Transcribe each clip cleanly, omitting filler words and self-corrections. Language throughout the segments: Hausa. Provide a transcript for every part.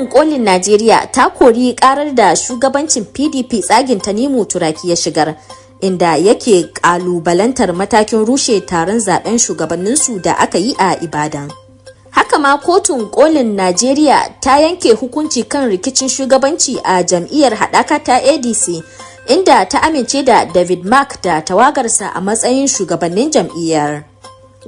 Kotun Kolin Najeriya ta kori karar da shugabancin PDP tsagin Tanimu Turaki ya shigar, inda yake kalubalantar matakin rushe taron zaben shugabanninsu da aka yi a Ibadan. Haka ma Kotun Kolin Najeriya ta yanke hukunci kan rikicin shugabanci a jam'iyyar haɗaka ta ADC, inda ta amince da David Mark da tawagarsa a matsayin shugabannin jam'iyyar.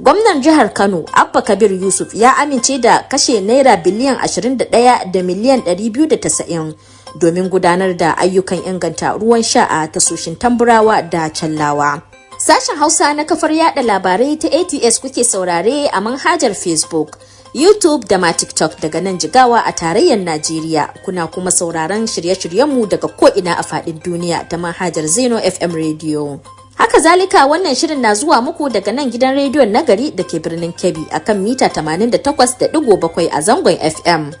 Gwamnan jihar Kano, Abba Kabir Yusuf, ya amince da kashe naira biliyan 21 da miliyan 290 domin gudanar da ayyukan inganta ruwan sha a tasoshin Tamburawa da Challawa. Sashen Hausa na kafar yada labarai ta ATS kuke saurare a manhajar Facebook, YouTube da ma TikTok daga nan Jigawa a tarayyar Najeriya. Kuna kuma sauraron shirye-shiryenmu daga ko'ina a faɗin duniya ta manhajar Zeno FM Radio. Haka zalika, wannan shirin na zuwa muku daga nan gidan rediyon Nagari da ke birnin Kebbi akan mita 88.7 a zangon FM.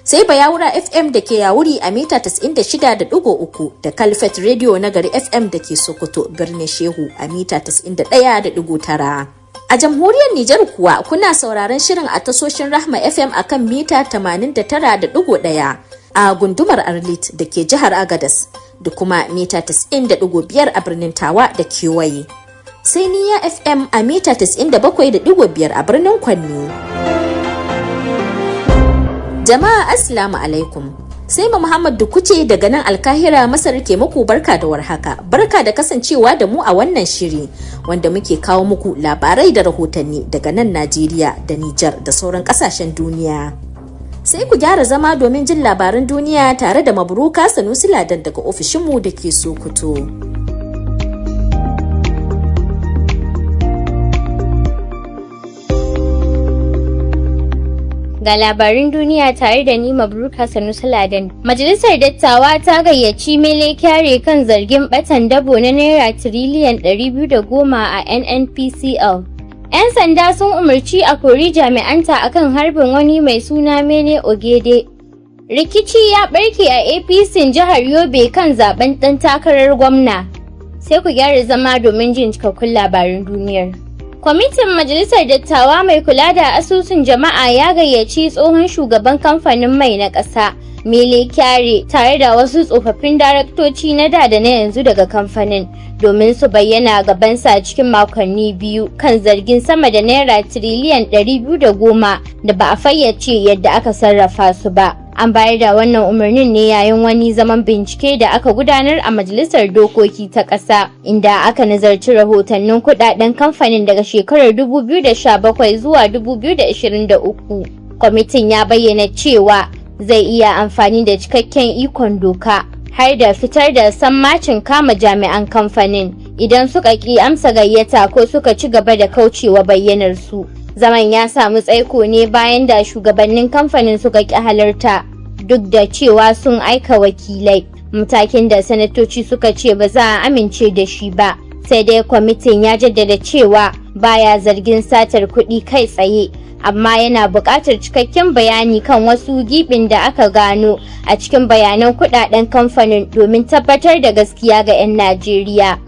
Sai Bayawura FM da ke Yawuri a mita 96.3 da Kalfet Radio Nagari FM da ke Sokoto birnin Shehu a mita 91.9. A jamhuriyar Nijar kuwa, kuna sauraron shirin a tasoshin Rahma FM a kan mita 89.1 a gundumar Arlit da ke jihar Agadas da kuma mita 90.5 a birnin Tawa da kewaye. Sai Niya FM a mita 97.5 a birnin Kwanni. Jama'a, Assalamu alaikum. Sai ma Muhammad Dukuce daga nan Alkahira, Masar ke muku barka da warhaka. Barka da kasancewa da mu a wannan shiri wanda muke kawo muku labarai da rahotanni daga nan Najeriya da Nijar da sauran kasashen duniya. Sai ku gyara zama domin jin labaran duniya tare da Mabruka Sanusi Ladan daga ofishinmu da ke Sokoto. Ga labarin duniya tare da ni, Mabruka Sanusi Ladan. Majalisar Dattawa ta gayyaci Mele Kyare kan zargin batan dabo na naira tiriliyan 210 a NNPCL. 'Yan sanda sun umarci a kori jami'anta akan harbin wani mai suna Mele Ogede. Rikici ya barke a APC jihar Yobe kan zaben ɗan takarar gwamna. Sai ku gyara zama domin jin cikakkun labarin duniyar. Kwamitin Majalisar Dattawa mai kula da asusun jama'a ya gayyaci tsohon shugaban kamfanin mai na ƙasa, Mele Kyare, tare da wasu tsofaffin daraktoci na da da na yanzu daga kamfanin domin su bayyana gabansa cikin makonni 2 kan zargin sama da naira tiriliyan 210 da ba a fayyace yadda aka sarrafa su ba. An bayar da wannan umarnin ne yayin wani zaman bincike da aka gudanar a Majalisar Dokoki ta Ƙasa, inda aka nazarci rahotannin kudaden kamfanin daga shekarar 2017 zuwa 2023. Kwamitin ya bayyana cewa zai iya amfani da cikakken ikon doka har da fitar da sammacin kama jami'an kamfanin idan suka ƙi amsa gayyata ko suka ci gaba da kaucewa bayyanar su. Zaman ya samu tsaiko ne bayan da shugabannin kamfanin suka ƙi halarta duk da cewa sun aika wakilai, matakin da sanatoci suka ce ba za a amince da shi ba. Sai dai kwamitin ya jaddada cewa baya zargin satar kuɗi kai tsaye, amma yana buƙatar cikakken bayani kan wasu giɓin da aka gano a cikin bayanan kuɗaɗen kamfanin domin tabbatar da gaskiya ga 'yan Najeriya.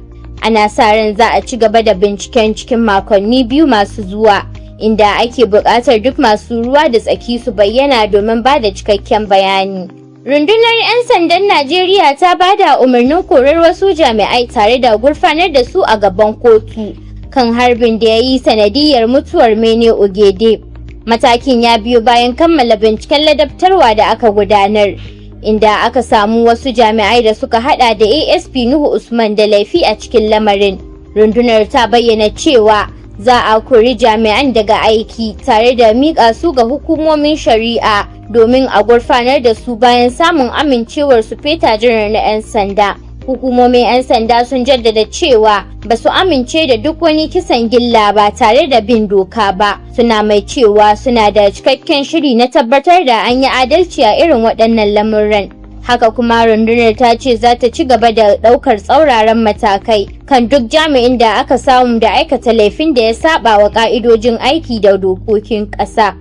Ana sa ran za a ci gaba da binciken cikin makonni 2 masu zuwa, inda ake buƙatar duk masu ruwa da tsaki su bayyana domin ba da cikakken bayani. Rundunar 'yan sandan Najeriya ta ba da umarnin korar wasu jami'ai tare da gurfanar da su a gaban kotu kan harbin da ya yi sanadiyar mutuwar Mene Ogede. Matakin ya biyo bayan kammala binciken ladabtarwa da aka gudanar, inda aka samu wasu jami'ai da suka hada da ASP Nuhu Usman da laifi a cikin lamarin. Rundunar ta bayyana cewa za a kori jami'an daga aiki tare da miƙa su ga hukumomin shari'a domin a gurfanar da su bayan samun amincewar su feta janar na 'yan sanda. Hukumomin 'yan sanda sun jaddada cewa ba su amince da duk wani kisan gilla ba tare da bin doka ba, suna mai cewa suna da cikakken shiri na tabbatar da an yi adalci a irin waɗannan lamuran. Haka kuma rundunar ta ce za ta ci gaba da ɗaukar tsauraran matakai kan duk jami'in da aka samu da aikata laifin da ya saba wa ƙa'idojin aiki da dokokin ƙasa.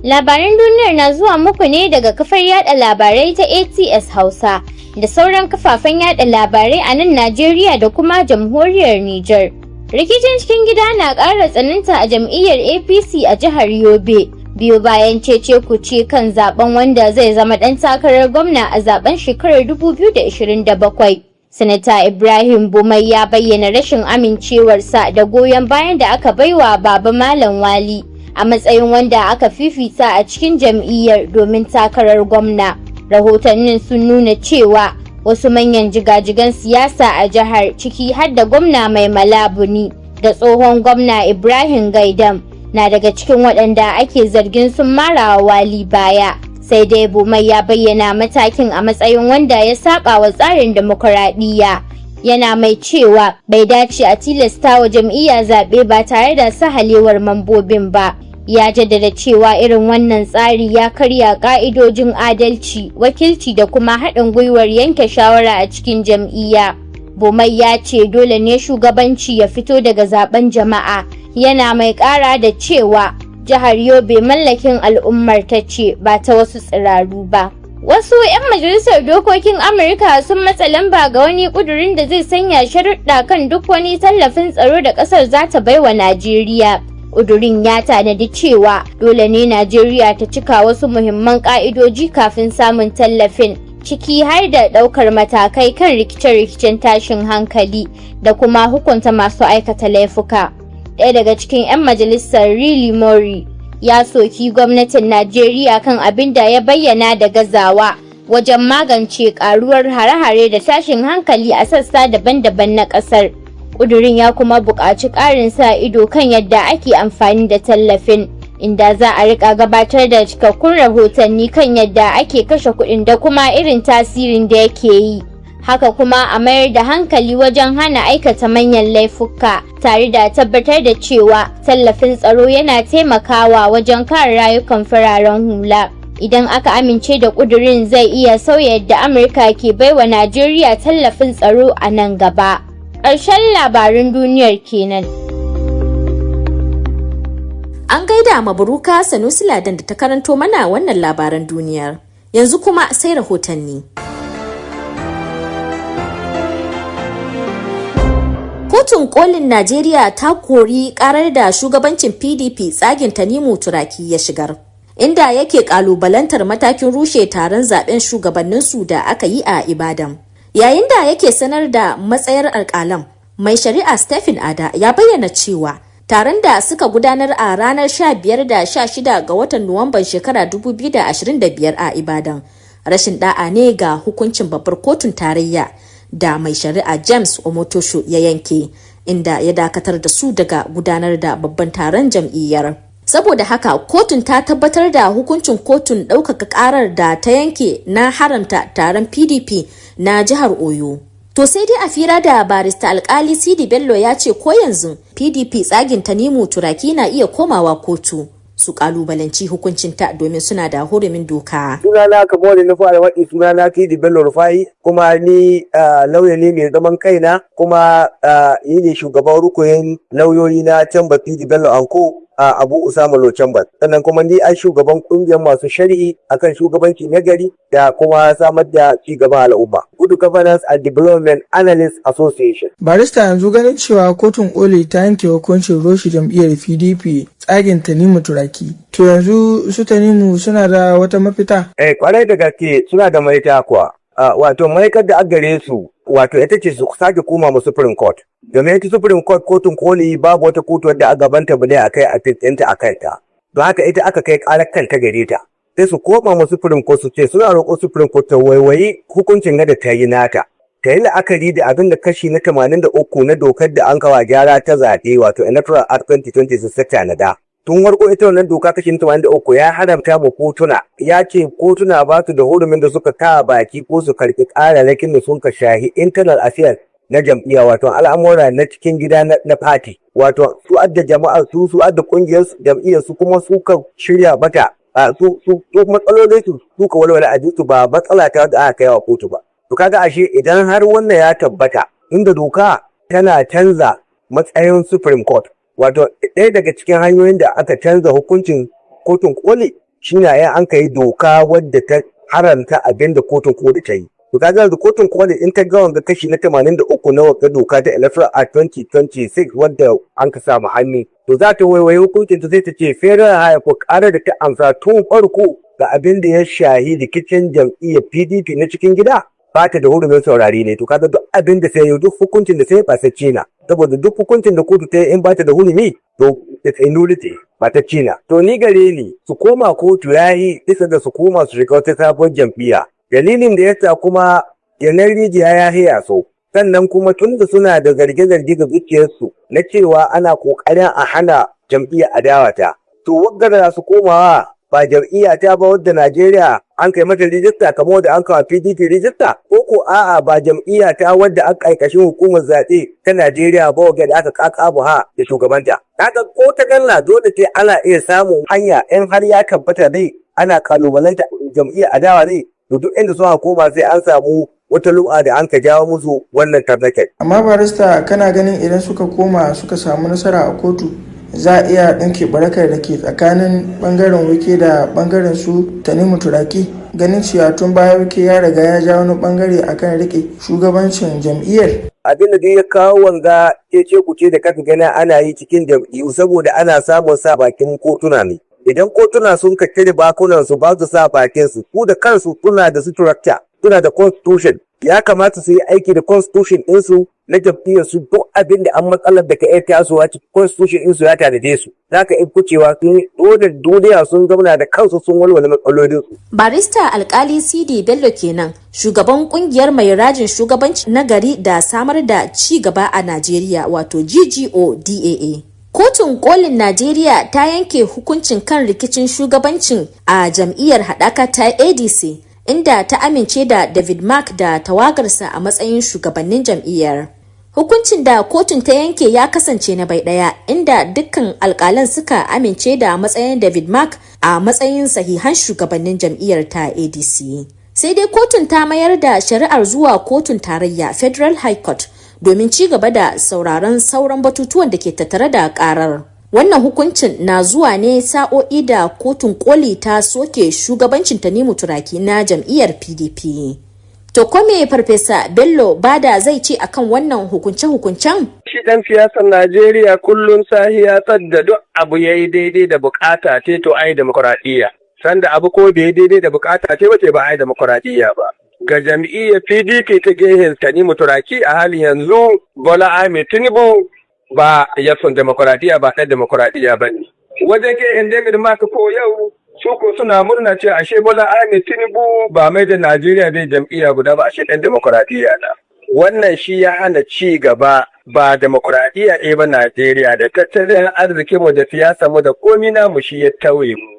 Labaran duniyar na zuwa muku ne daga kafar yada labarai ta ATS Hausa da sauran kafafen yada labarai a nan Najeriya da kuma jamhuriyar Nijar. Rikicin cikin gida na ƙara tsananta a jam'iyyar APC a jihar Yobe. Biyo bayan cece kuce kan zaben wanda zai zama ɗan takarar gwamna a zaben shekarar 2027. Sanata Ibrahim Bomai ya bayyana rashin amincewarsa da goyon bayan da aka baiwa Baba Malam Wali a matsayin wanda aka fifita a cikin jam'iyyar domin takarar gwamna. Rahotannin sun nuna cewa wasu manyan jigajigan siyasa a jihar, ciki har da gwamna Mai Mala Buni da tsohon gwamna Ibrahim Gaidam, na daga cikin waɗanda ake zargin sun mara Wali baya. Sai dai Bomai ya bayyana matakin a matsayin wanda ya saba wa tsarin demokuraɗiyya, yana mai cewa bai dace a tilasta wa jam'iyya zaɓe ba tare da sahalewar mambobin ba. Ya jaddada cewa irin wannan tsari ya karya ƙa'idojin adalci, wakilci da kuma haɗin gwiwar yanke shawara a cikin jam'iyya. Bomai ya ce dole ne shugabanci ya fito daga zaben jama'a, yana mai ƙara da cewa jihar Yobe mallakin al'ummar ta ce, ba ta wasu tsiraru ba. Wasu 'yan majalisar dokokin Amurka sun matsa lamba ga wani ƙudurin da zai sanya sharuɗa kan duk wani tallafin tsaro da ƙasar za ta baiwa Najeriya. Ƙudurin ya tanadi cewa dole ne Najeriya ta cika wasu muhimman ƙa'idoji kafin samun tallafin, ciki har da ɗaukar matakai kan rikice-rikicen tashin hankali da kuma hukunta masu aikata laifuka. Ɗaya daga cikin 'yan majalisar, Riley Moore, ya soki gwamnatin Najeriya kan abin da ya bayyana da gazawa wajen magance karuwar hare-hare da tashin hankali a sassa daban-daban na ƙasar. Ƙudurin ya kuma buƙaci ƙarin sa ido kan yadda ake amfani da tallafin, inda za a riƙa gabatar da cikakkun rahotanni kan yadda ake kashe kuɗin da kuma irin tasirin da yake yi. Haka kuma a mayar da hankali wajen hana aikata manyan laifuka tare da tabbatar da cewa tallafin tsaro yana taimakawa wajen kare rayukan fararen hula. Idan aka amince da ƙudurin, zai iya sauya yadda Amurka ke baiwa Najeriya tallafin tsaro a nan gaba. Ƙarshen labarin duniyar kenan. An gaida Maburuka Sanusi Ladan da ta karanto mana wannan labaran duniyar. Yanzu kuma sai rahotanni. Kotun Kolin Najeriya ta kori karar da shugabancin PDP tsagin Tanimu Turaki ya shigar, inda yake kalubalantar matakin rushe taron zaben shugabanninsu da aka yi a Ibadan. Yayin da yake sanar da matsayar alkalan, mai shari'a Stephen Ada ya bayyana cewa taron da suka gudanar a ranar 15 da 16 ga watan Nuwamban shekara 2025 a Ibadan rashin da'a ne ga hukuncin babbar kotun tarayya da mai shari'a James Omotosho ya yanke, inda ya dakatar da su daga gudanar da babban taron jam'iyyar. Saboda haka, kotun ta tabbatar da hukuncin kotun ɗaukaka ƙarar da ta yanke na haramta taron PDP na jihar Oyo. To sai dai a fira da barista Alkali Sidi Bello, ya ce ko yanzu PDP tsagin Tanimu Turaki na iya komawa kotu su kalubalanci hukuncinta domin suna da hurumin doka. Sunana, kamar da na fara waɗi, sunana Sidi Bello Rufai, kuma ni lauya ne mai zaman kaina, kuma ni ne shugaban rukunin lauyoyi na Chamber Sidi Bello Anko a Abu Usama Law Chamber. Sannan kuma ni an shugaban kungiyar masu sharhi akan shugabanci na gari da kuma samar da ci gaban al'umma, Good Governance and Development Analyst Association. Barista, yanzu ganin cewa kotun koli ta yanke hukuncin roshe jam'iyyar PDP tsagin Tanimu Turaki, to yanzu su Tanimu suna da wata mafita? Eh, kwarai da gaske suna da mafita kuwa. Wato ma'aikar da gare su, wato ita ce su sake koma mu Supreme Court, domin ita Supreme Court, kotun koli, babu wata kotu wadda a gabanta bane a kai a ɗinta a kanta. Don haka ita aka kai karar kanta gare ta. Sai su koma mu Supreme Court su ce suna roƙo Supreme Court ta waiwayi hukuncin da ta yi nata, ta yi la'akari da abin da kashi na 83 na dokar da an kawa gyara ta zaɓe, wato Electoral Act 2026, tanada. Tun warko ita wannan doka kashi na 83 ya haramta mu kotuna, ya ce kotuna ba su da hurumin da suka kawo baki ko su karɓi ƙararrakin da sun ka shahi internal affairs na jam'iyya, wato al'amura na cikin gida na party, wato su adda jama'a su, su adda kungiyar jam'iyyar su, kuma su ka shirya mata su matsalolin su, su ka walwala a su, ba matsala ta da aka kai wa kotu ba. To kaga ashe idan har wannan ya tabbata, inda doka tana canza matsayin Supreme Court, wato ɗaya daga cikin hanyoyin da aka canza hukuncin kotun koli shine yayin an kai doka wadda ta haramta abin da kotun koli ta yi. To kaga yanzu kotun koli in ta ga wanga kashi na 83 na wanga doka ta Electoral Act 2026 wadda an ka samu hannu To za ta waiwayi hukuncin ta, sai ta ce Federal High Court ƙarar da ta amsa tun farko ga abin da ya shahi rikicin jam'iyyar PDP na cikin gida ba ta da hurumin saurari ne. To kaga duk abin da sai duk hukuncin da sai ba sai cina, saboda duk hukuncin da kotu ta yi in ba ta da hurumi, to it's a nullity, ba ta cina. To ni gare ni, su koma kotu yayi bisa da su koma su shiga wata sabon jam'iyya. Dalilin da yasa kuma yanar rijiya ya hiya so, sannan kuma tun da suna da zarge-zarge ga zuciyarsu na cewa ana kokarin a hana jam'iyyar adawa ta, to wagga su komawa ba jam'iyya ta ba wadda Najeriya an kai mata rijista kamar wadda an kawo PDP rijista, ko a'a, ba jam'iyya ta wadda an kaikashin hukumar zaɓe ta Najeriya ba wadda da aka kakabu ha da shugabanta. Kaga ko ta ganna dole sai ana iya samun hanya in har ya tabbata dai ana kalubalanta jam'iyyar adawa ne, to duk inda suka koma sai an samu wata lu'a da an ka jawo musu wannan tarnakai. Amma barista, kana ganin idan suka koma suka samu nasara a kotu, za a iya ɗinke barakar da ke tsakanin ɓangaren Wike da ɓangaren su Tanimu Turaki, ganin cewa tun baya Wike ya riga ya ja wani ɓangare akan rike shugabancin jam'iyyar? Abin da ya kawo wanga cece kuce da kaka gana ana yi cikin jam'iyyu, saboda ana samun sa bakin kotuna ne. Idan kotuna sun ka cire bakunan su, ba su sa bakin su, ku da kansu suna da structure, suna da constitution, ya kamata su yi aiki da constitution ɗinsu na jam'iyyar su. Duk abin da an matsalar da ka iya tasowa cikin constitution ɗinsu ya tanade su, za ka iya kucewa sun dole duniya sun zauna da kansu sun walwala matsalolin su. Barista Alkali CD Bello kenan, shugaban kungiyar mai rajin shugabanci na gari da samar da ci gaba a Najeriya, wato GGO DAA. Kotun Kolin Najeriya ta yanke hukuncin kan rikicin shugabancin a jam'iyyar haɗaka ta ADC, inda ta amince da David Mark da tawagarsa a matsayin shugabannin jam'iyyar. Hukuncin da kotun ta yanke ya kasance na bai ɗaya, inda dukkan alkalan suka amince da matsayin David Mark a matsayin sahihan shugabannin jam'iyyar ta ADC. Sai dai kotun ta mayar da shari'ar zuwa kotun tarayya, Federal High Court, domin ci gaba da sauraron sauran batutuwan da ke tattare da karar. Wannan hukuncin na zuwa ne sa'o'i da kotun koli ta soke shugabancin Tanimu Turaki na jam'iyyar PDP. To ko me Farfesa Bello Bada zai ce akan wannan hukunce-hukuncen? Shi ɗan siyasar Najeriya kullum sahiya sadda duk abu ya yi daidai da bukata ce, to ai demokuraɗiyya. Sanda abu ko bai daidai da bukata ce ba, ba ai demokuraɗiyya ba. Ga jam'iyyar PDP ta gehen Tanimu Turaki, a halin yanzu Bola Ahmed Tinubu ba ya son demokuraɗiyya, ba ɗan demokuraɗiyya ba ne. Wajen gehen David Mark ko yau su ko suna murna ce ashe Bola Ahmed Tinubu ba mai da Najeriya bai jam'iyya guda ba, ashe ɗan demokuraɗiyya na. Wannan shi ya hana ci gaba, ba demokuraɗiyya ɗaya ba Najeriya, da tattalin arzikin mu da siyasa mu da komi namu shi ya tauye mu.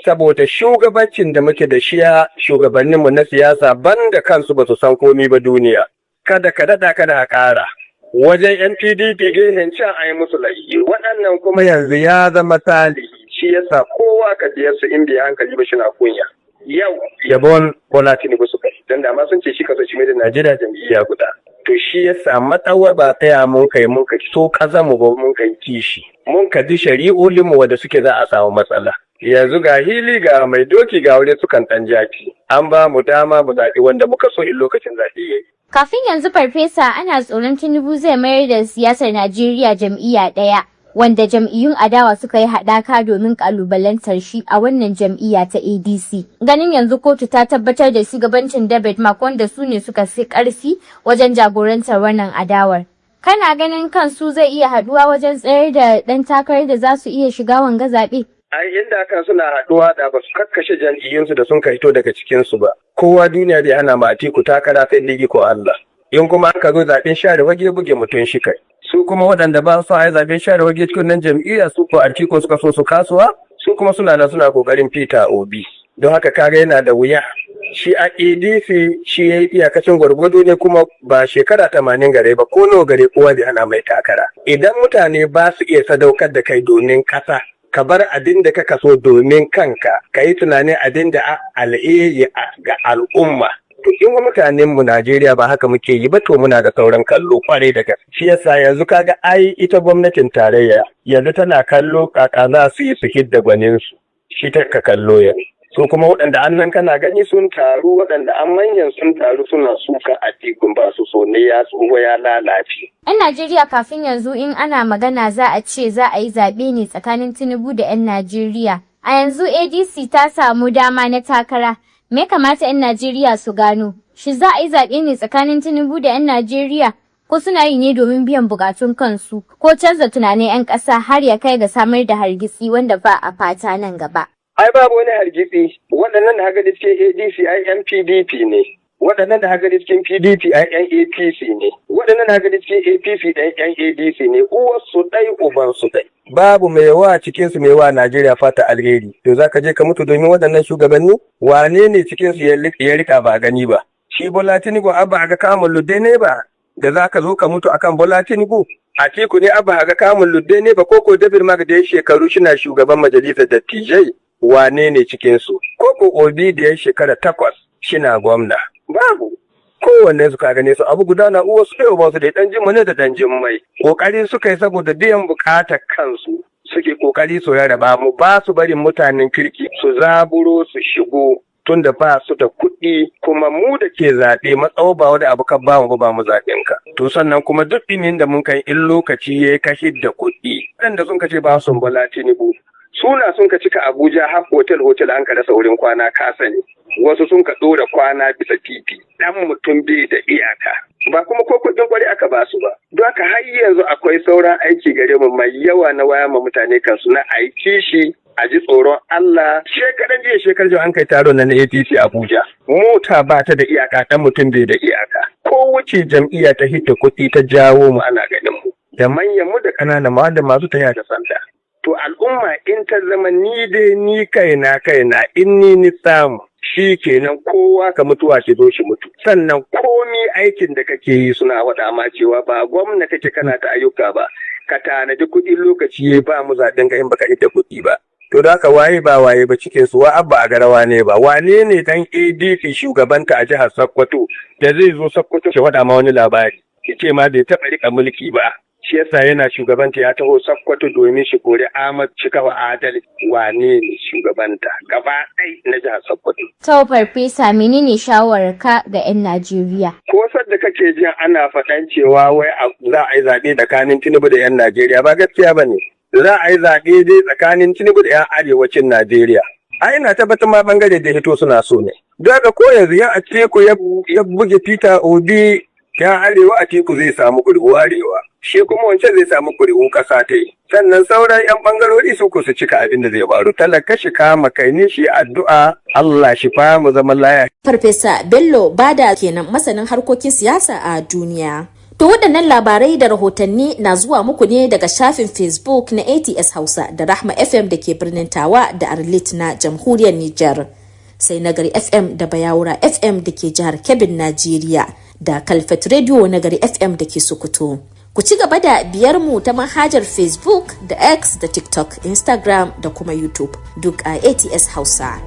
Saboda shugabancin da muke da shiya, shugabanninmu na siyasa banda kansu ba su san komi ba duniya. Kada ka daɗa, kada a ƙara. Wajen yan PDP gehen can a yi musu laifi, waɗannan kuma yanzu ya zama salihi, shi yasa kowa ka biyar su in bai hankali ba shina kunya. Yau yabon Bola Tinubu suka yi, don da ma sun ce shi kaso shi mai da Najeriya jam'iyya guda. To shi yasa matsawar ba tsaya mun kai mun ka so kaza mu ba, mun kai kishi, mun ka ji shari'olin mu wanda suke, za a samu matsala. Yanzu ga hili ga mai doki, ga wuri sukan ɗan jaki, an ba mu dama mu zaɓi wanda muka so in lokacin zaɓe yayi. Kafin yanzu, Farfesa, ana tsoron Tinubu zai mayar da siyasar Najeriya jam'iyya ɗaya, wanda jam'iyyun adawa suka yi haɗaka domin ƙalubalantar shi a wannan jam'iyya ta ADC. Ganin yanzu kotu ta tabbatar da shugabancin David Mark, wanda su ne suka fi ƙarfi wajen jagorantar wannan adawar. Kana ganin kansu zai iya haɗuwa wajen tsayar da ɗan takarar da za su iya shiga wanga zaɓe? Ai inda kan suna haɗuwa, da ba su kakkashe jam'iyyunsu da sun ka hito daga cikinsu ba. Kowa duniya bai hana ma Atiku takara sai ligi ko Allah. In kuma aka zo zaɓen share wage buge mutum shi kai. Su kuma waɗanda ba su a zaɓen share wage cikin nan jam'iyya, su ko Atiku suka so su kasuwa, su kuma suna da suna kokarin Peter Obi. Don haka kaga yana da wuya. Shi a ADC shi ya yi iyakacin gwargwado ne, kuma ba shekara 80 gare ba ko nawa gare, kowa bai ana mai takara. Idan mutane ba su iya sadaukar da kai domin kasa, ka bar abin da ka kaso domin kanka, ka yi tunanin abin da alheri ga al'umma. To in mutanen mu Najeriya ba haka muke yi ba, to muna da sauran kallo kwarai da gaske. Shi yasa yanzu kaga ai ita gwamnatin tarayya yanzu tana kallo kaka za su yi su hidda gwanin su, shi ta ka kallo yanzu. Su kuma waɗanda an nan kana gani sun taru, waɗanda an manyan sun taru suna suka Atikun, ba su so ne, ya tsoho ya lalace. 'Yan Najeriya, kafin yanzu in ana magana za a ce za a yi zaɓe ne tsakanin Tinubu da 'yan Najeriya. A yanzu ADC ta samu dama na takara. Me kamata 'yan Najeriya su gano? Shi za a yi zaɓe ne tsakanin Tinubu da 'yan Najeriya? Ko suna yi ne domin biyan bukatun kansu ko canza tunanin 'yan ƙasa har ya kai ga samar da hargitsi wanda ba a fata nan gaba? Ai babu wani hargitsi. Waɗannan da haka cikin ADC ai yan PDP ne. Waɗannan da haka cikin PDP ai yan APC ne. Waɗannan da haka cikin APC ɗan yan ADC ne. Uwarsu ɗai, ubansu ɗai. Babu mai wa cikin su mai wa Najeriya fata alheri. To zaka je ka mutu domin waɗannan shugabanni? Wane ne cikin su ya rika ba gani ba? Shi Bola Tinubu abba ga kamun ludde ne ba da zaka zo ka mutu akan Bola Tinubu? Atiku ne abba ga kamun ludde ne ba? Koko David Mark da ya shekaru shina shugaban majalisar dattijai, wane ne cikin su? Koko Obi da ya shekara 8 shina gwamna? Babu kowanne su. Ka gane su abu guda na, uwa su ɗaya ba su da ɗan jimma ne da ɗan jimmai. Kokari suka yi saboda biyan bukatar kansu, suke kokari su rarraba mu, ba su barin mutanen kirki su zaburo su shigo, tunda ba su da kuɗi. Kuma mu da ke zaɓe matsawo ba wani abu kan ba mu ba mu zaɓen ka. To sannan kuma duk ɗimin da mun kai, in lokaci ya kashe da kuɗi, waɗanda sun kace ba su Bola Tinubu suna sun ka cika Abuja, har hotel hotel an ka rasa wurin kwana. Ka sani wasu sun ka ɗora kwana bisa titi. Dan mutum bai da iyaka ba, kuma ko kuɗin kwari aka ba su ba. Don haka har yanzu akwai sauran aiki gare mu mai yawa na waya ma mutane kansu na aiki shi a ji tsoron Allah. Shekaran jiya, shekaran jiya an kai taron na APC Abuja, mota ba ta da iyaka, dan mutum bai da iyaka. Ko wuce jam'iyya ta hita kuɗi ta jawo mu, ana ganin mu da manyan mu da ƙananan mu da masu taya da sanda. To al'umma in ta zama ni dai ni kaina kaina, in ni samu shi kenan, kowa ka mutuwa shi zo shi mutu. Sannan komi aikin da kake yi, suna faɗa ma cewa ba gwamna kake kana ta ayyuka ba, ka tanadi kuɗi, lokaci ba mu zaɓen ka in baka ita kuɗi ba. To da haka waye ba waye ba cikin su, wa abba a garawa ne ba? Wane ne dan ADP shugabanta a jihar Sokoto da zai zo Sokoto ya faɗa ma wani labari, ya ce ma bai taɓa riƙa mulki ba, shi yasa yana shugabanta ya taho Sokoto domin shi kori Ahmad Cikawa Adali? Wane ne shugabanta gaba ɗai na jihar Sokoto? To Farfesa, menene shawararka ga 'yan Najeriya? Ko sadda kake jin ana faɗan cewa wai za a yi zaɓe tsakanin Tinubu da 'yan Najeriya, ba gaskiya ba ne. Za a yi zaɓe dai tsakanin Tinubu da 'yan arewacin Najeriya. Ai ina tabbatar ma bangare da hito suna so ne. Don haka ko yanzu ya Atiku ya buge Peter Obi, ya arewa, Atiku zai samu ƙuri'u arewa. Shi kuma wancan zai samu ƙuri'u ƙasa ta yi. Sannan sauran 'yan ɓangarori su ku su cika abin da zai faru. Talaka shi kama kai ne shi addu'a, Allah shi fa mu zaman laya. Farfesa Bello Bada kenan, masanin harkokin siyasa a duniya. To waɗannan labarai da rahotanni na zuwa muku ne daga shafin Facebook na ATS Hausa da Rahma FM da ke birnin Tawa da Arlit na jamhuriyar Nijar. Sai Nagari FM da Bayawura FM da ke jihar Kebbin, Najeriya, da Kalfat Radio Nagari FM da ke Sokoto. Ku ci gaba da biyar mu ta manhajar Facebook da X da TikTok, Instagram da kuma YouTube duk a ATS Hausa.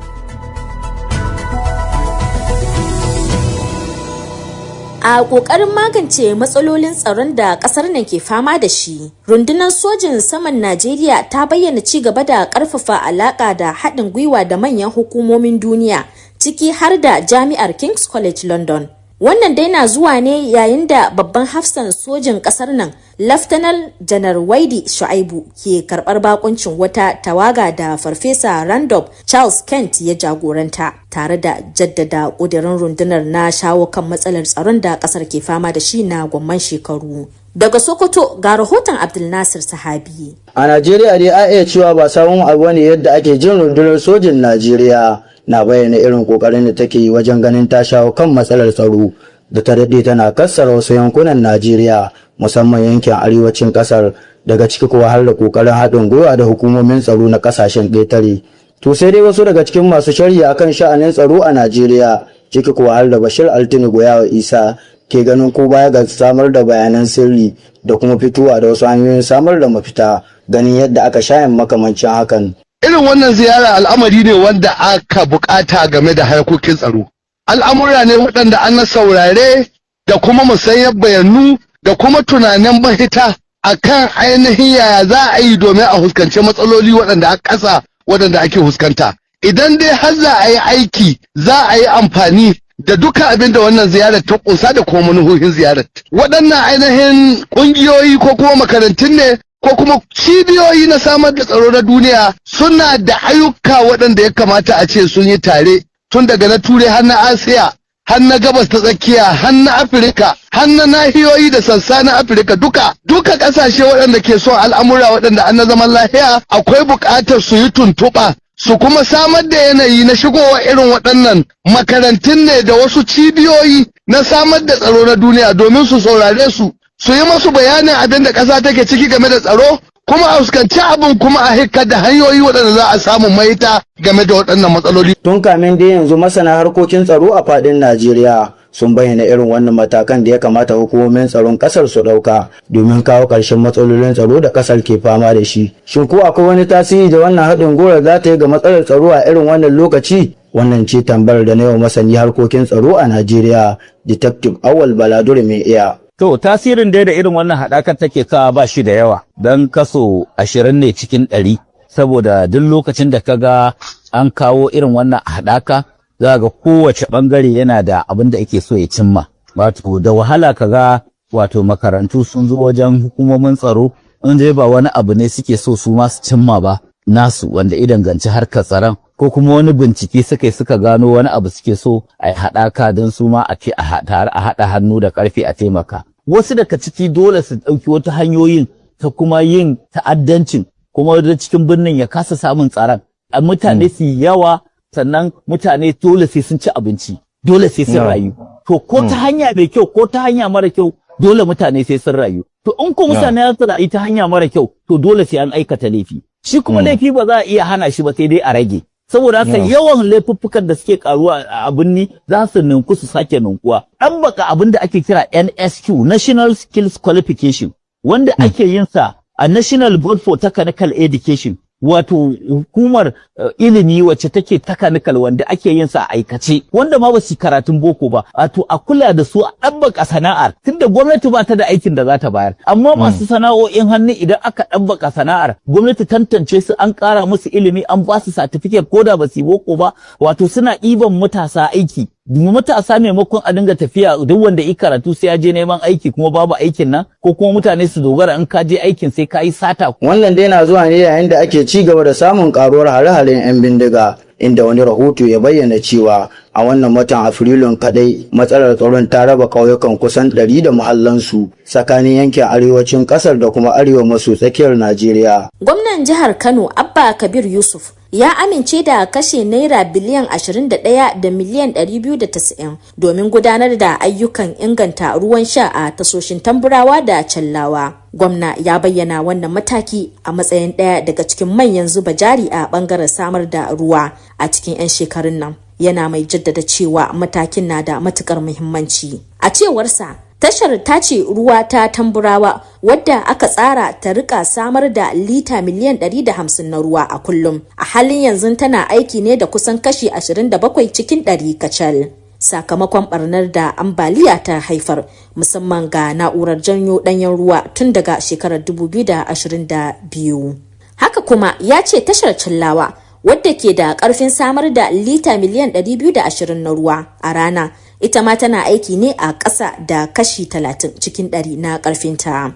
A ƙoƙarin magance matsalolin tsaron da ƙasar nan ke fama da shi, rundunar sojin saman Najeriya ta bayyana ci gaba da ƙarfafa alaƙa da haɗin gwiwa da manyan hukumomin duniya, ciki har da Jami'ar King's College London. Wannan dai na zuwa ne yayin da babban hafsan sojin ƙasar nan, Laftanar Janar Waidi Shu'aibu, ke karɓar bakuncin wata tawaga da Farfesa Randolph Charles Kent ya jagoranta, tare da jaddada ƙudurin rundunar na shawo kan matsalar tsaron da ƙasar ke fama da shi na gwamman shekaru. Daga Sokoto ga rahoton Abdulnasir Sahabi. A Najeriya dai a iya cewa ba sabon abu ne yadda ake jin rundunar sojin Najeriya na bayyana irin kokarin da take yi wajen ganin ta shawo kan matsalar tsaro da ta daɗe tana kassara wasu yankunan Najeriya, musamman yankin arewacin ƙasar, daga ciki kuwa har da kokarin haɗin gwiwa da hukumomin tsaro na ƙasashen ƙetare. To sai dai wasu daga cikin masu sharhi akan sha'anin tsaro a Najeriya, ciki kuwa har da Bashir Altini Goyawa Isa, ke ganin ko baya ga samar da bayanan sirri da kuma fitowa da wasu hanyoyin samar da mafita, ganin yadda aka shayin makamancin hakan. Irin wannan ziyara al'amari ne wanda aka bukata game da harkokin tsaro. Al'amura ne waɗanda an saurare da kuma musayar bayanu da kuma tunanin mahita akan ainihin yaya za a yi domin a huskanci matsaloli waɗanda a ƙasa waɗanda ake huskanta. Idan dai har za a yi aiki, za a yi amfani da duka abin da wannan ziyarar ta kunsa da kuma manuhohin ziyarar. Waɗannan ainihin ƙungiyoyi ko kuma makarantun ne ko kuma cibiyoyi na samar da tsaro na duniya suna da ayyuka waɗanda ya kamata a ce sun yi tare, tun daga na Turai har na Asiya, har na Gabas ta Tsakiya, har na Afirka, har na nahiyoyi da sassa na Afirka duka. Duka ƙasashe waɗanda ke son al'amura waɗanda an na zaman lafiya, akwai buƙatar su yi tuntuɓa, su kuma samar da yanayi na shigowa irin waɗannan makarantun ne da wasu cibiyoyi na samar da tsaro na duniya, domin su saurare su, su yi masu bayanin abin da ƙasa take ciki game da tsaro, kuma a fuskanci abin, kuma a hikar da hanyoyi waɗanda za a samu mahita game da waɗannan matsaloli. Tun kamin dai yanzu, masana harkokin tsaro a faɗin Najeriya sun bayyana irin wannan matakan da ya kamata hukumomin tsaron ƙasar su ɗauka domin kawo ƙarshen matsalolin tsaro da ƙasar ke fama da shi. Shin ko akwai wani tasiri da wannan haɗin gwiwar za ta yi ga matsalar tsaro a irin wannan lokaci? Wannan ce tambayar da na yau masani harkokin tsaro a Najeriya, Detective Awal Baladur Mai Iya. To, tasirin dai da irin wannan haɗakar take kawo ba shi da yawa, don kaso 20 ne cikin 100, saboda duk lokacin da ka ga an kawo irin wannan haɗaka, za ga kowace ɓangare yana da abin da ake so ya cimma. Wato, da wahala ka ga wato makarantu sun zo wajen hukumomin tsaro, in dai ba wani abu ne suke so su ma su cimma ba nasu wanda ya danganci harkar tsaron, ko kuma wani bincike suka yi suka gano wani abu suke so a yi haɗaka don su ma a ce a tare a haɗa hannu da ƙarfi a taimaka. Wasu daga ciki dole su ɗauki wata hanyoyin ta kuma yin ta'addancin, kuma da cikin birnin ya kasa samun tsaron. Mutane su yawa, sannan mutane dole sai sun ci abinci, dole sai sun rayu. To, ko ta hanya mai kyau ko ta hanya mara kyau, dole mutane sai sun rayu. To, in ko mutane za su rayu ta hanya mara kyau, to dole sai an aikata laifi. Shi kuma laifi ba za a iya hana shi ba, sai dai a rage. Saboda haka, yawan laifuffukan da suke karuwa a birni za su ninku, su sake ninkuwa. An baka abin da ake kira NSQ, National Skills Qualification, wanda ake yin sa a National Board for Technical Education, wato hukumar ilimi wacce take technical, wanda ake yin sa a aikace, wanda ma ba su karatun boko ba, wato a kula da su, a ɗabbaka sana'ar, tunda gwamnati ba ta da aikin da za ta bayar, amma masu sana'o'in hannu, idan aka ɗabbaka sana'ar, gwamnati tantance su, an ƙara musu ilimi, an ba su certificate ko da ba su yi boko ba, wato suna ɗiban matasa aiki. Matasa, maimakon a dinga tafiya duk wanda yi karatu sai ya je neman aiki kuma babu aikin nan, ko kuma mutane su dogara in ka je aikin sai ka yi sata. Wannan dai na zuwa ne yayin da ake ci gaba da samun karuwar hare-haren 'yan bindiga, inda wani rahoto ya bayyana cewa a wannan watan Afrilun kadai matsalar tsaron ta raba ƙauyukan kusan 100 da muhallansu tsakanin yankin arewacin ƙasar da kuma arewa maso tsakiyar Najeriya. Gwamnan jihar Kano, Abba Kabir Yusuf, ya amince da kashe naira biliyan 21 da miliyan 290 domin gudanar da ayyukan inganta ruwan sha a tashoshin Tamburawa da Challawa. Gwamna ya bayyana wannan mataki a matsayin ɗaya daga cikin manyan zuba jari a bangaren samar da ruwa a cikin 'yan shekarun nan. Yana mai jaddada cewa matakin na da matukar muhimmanci. A cewarsa, tashar tace ruwa ta Tamburawa, wadda aka tsara ta rika samar da lita miliyan 150 na ruwa a kullum, a halin yanzu tana aiki ne da kusan kashi 27 cikin 100 kacal, sakamakon barnar da ambaliya ta haifar, musamman ga na'urar janyo danyen ruwa tun daga shekarar 2022. Haka kuma ya ce tashar Challawa, wadda ke da karfin samar da lita miliyan 220 na ruwa a rana, ita ma tana aiki ne a ƙasa da kashi 30 cikin 100 na ƙarfinta.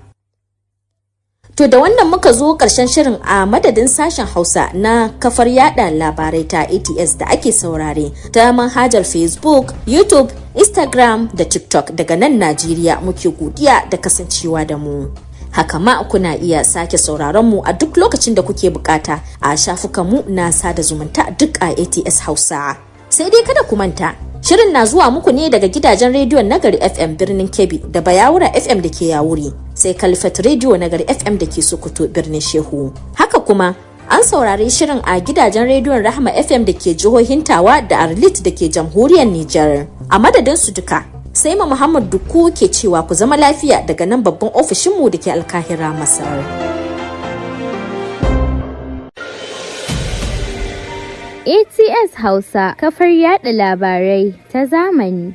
To, da wannan muka zo ƙarshen shirin. A madadin sashen Hausa na kafar yada labarai ta ATS da ake saurare ta manhajar Facebook, YouTube, Instagram da TikTok daga nan Najeriya, muke godiya da kasancewa da mu. Haka ma kuna iya sake sauraron mu a duk lokacin da kuke bukata a shafukanmu na sada zumunta, duk a ATS Hausa. Sai dai kada ku manta, shirin na zuwa muku ne daga gidajen rediyon Nagari FM birnin Kebbi da Bayawura FM da ke Yawuri, sai Kalfat Radio Nagari FM da ke Sokoto birnin Shehu. Haka kuma an saurari shirin a gidajen rediyon Rahama FM da ke jihohin Tawa da Arlit da ke jamhuriyar Nijar. A madadin su duka, sai ma Muhammad Dukku ke cewa ku zama lafiya daga nan babban ofishinmu da ke Alkahira, Masar. ATS Hausa, kafar yada labarai ta zamani.